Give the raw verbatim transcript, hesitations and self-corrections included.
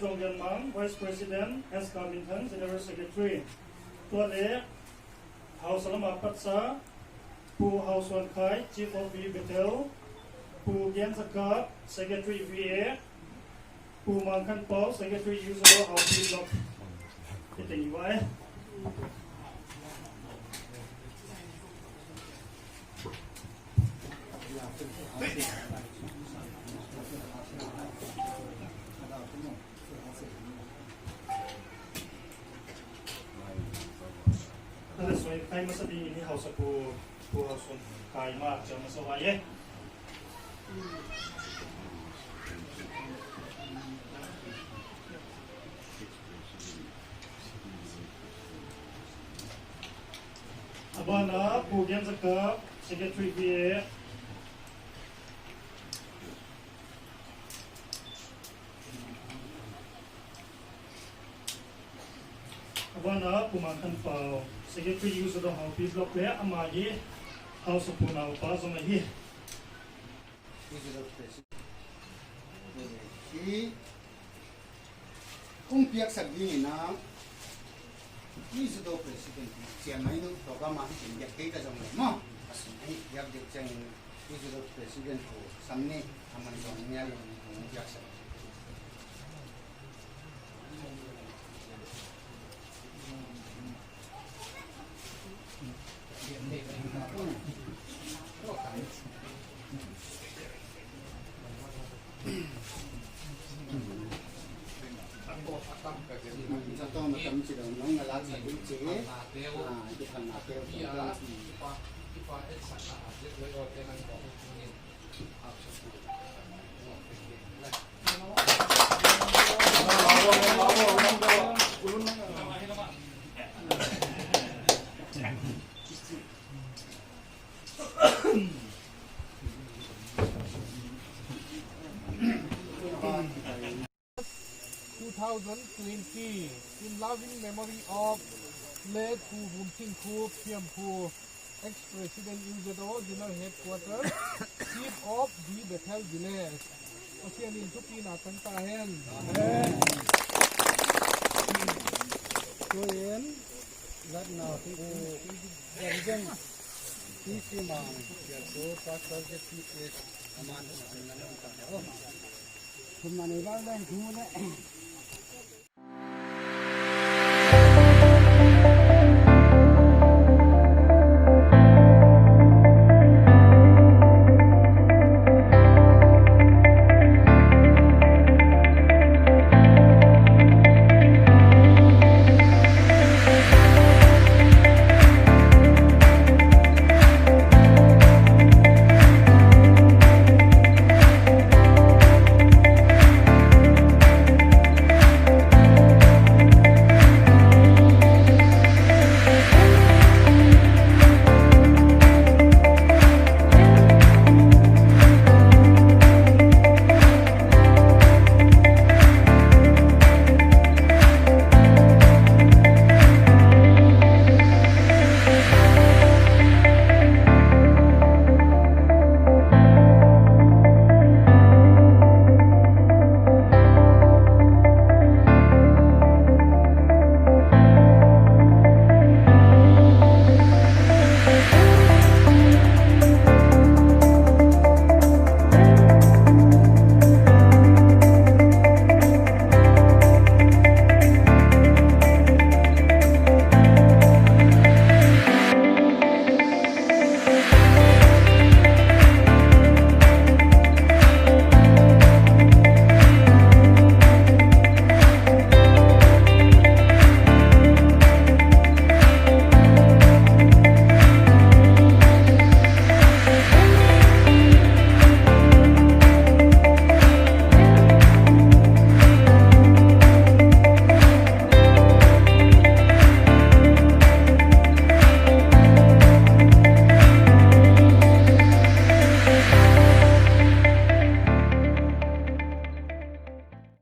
Zong Lian Mang, Vice President, S Ka Min Thang, General Secretary. Tua leh hausa lam a patsa Pu Hau Suan Khai, Chief of V Bethel, Pu Gen Za Kap, Secretary V A, Pu Mang Khan Pau, Secretary Youth Zado Hau Pi Block. Hi teng hi vai. Tua leh soi kai masa ding in hausa Pu, Pu Hau Suan Khai mah ciang masa vai e. A ban ah Pu Gen Za Kap, Secretary V A. A ban ah Pu Mang Khan Pau, Secretary Youth Zado Hau Pi Block leh ama hi hausa Pu Nau Pa zong ahi. Hi kong piaksak ding in ah, Youth Zado President ciang mai nu tawh ka mah hi kei ta zong leh maw, a sung ahi piak deuh ciangin Youth Zado President Pu Sam Ni a man zong nial in kong piaksak. Two thousand twenty, in loving memory of late Pu Vum Cin Khup Thiam Phu, ex-president Youth Zado General Headquarter, Chief of the Bethel Village. Pasian in thupina tang ta hen. Amen. Tua in, latna Pu Zong Zong, P C Mang, Pastor Z P S, aman, aman, aman, aman, aman. Thumna nei bang bang thu le.